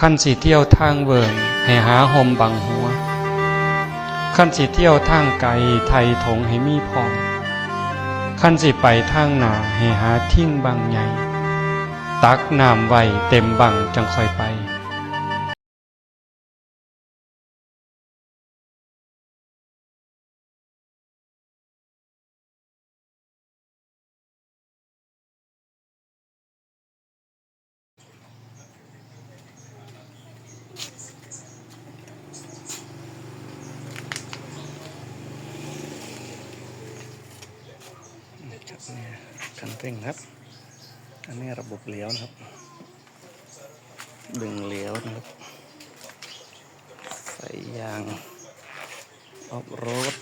ຄັນຊິທ່ຽວທາງເຫວີງ ໃຫ້ຫາຮົ່ມບັງຫົວ, ຄັນຊິທ່ຽວທາງໄກ ໄຖ່ຖົງໃຫ້ມີພ້ອມ, ຄັນຊິໄປທາງໜ້າ ໃຫ້ຫາທິງບັງໃຫຍ່, ຕັກນ້ຳໄວ້ເຕັມບັງຈັ່ງຄ່ອຍໄປ. ຄັນເລັ່ງຄັບ ອັນນີ້ລະບົບລ້ຽວນະຄັບ. ດຶງລ້ຽວນະຄັບ ໃສ່ຢາງອອຟໂຣດ.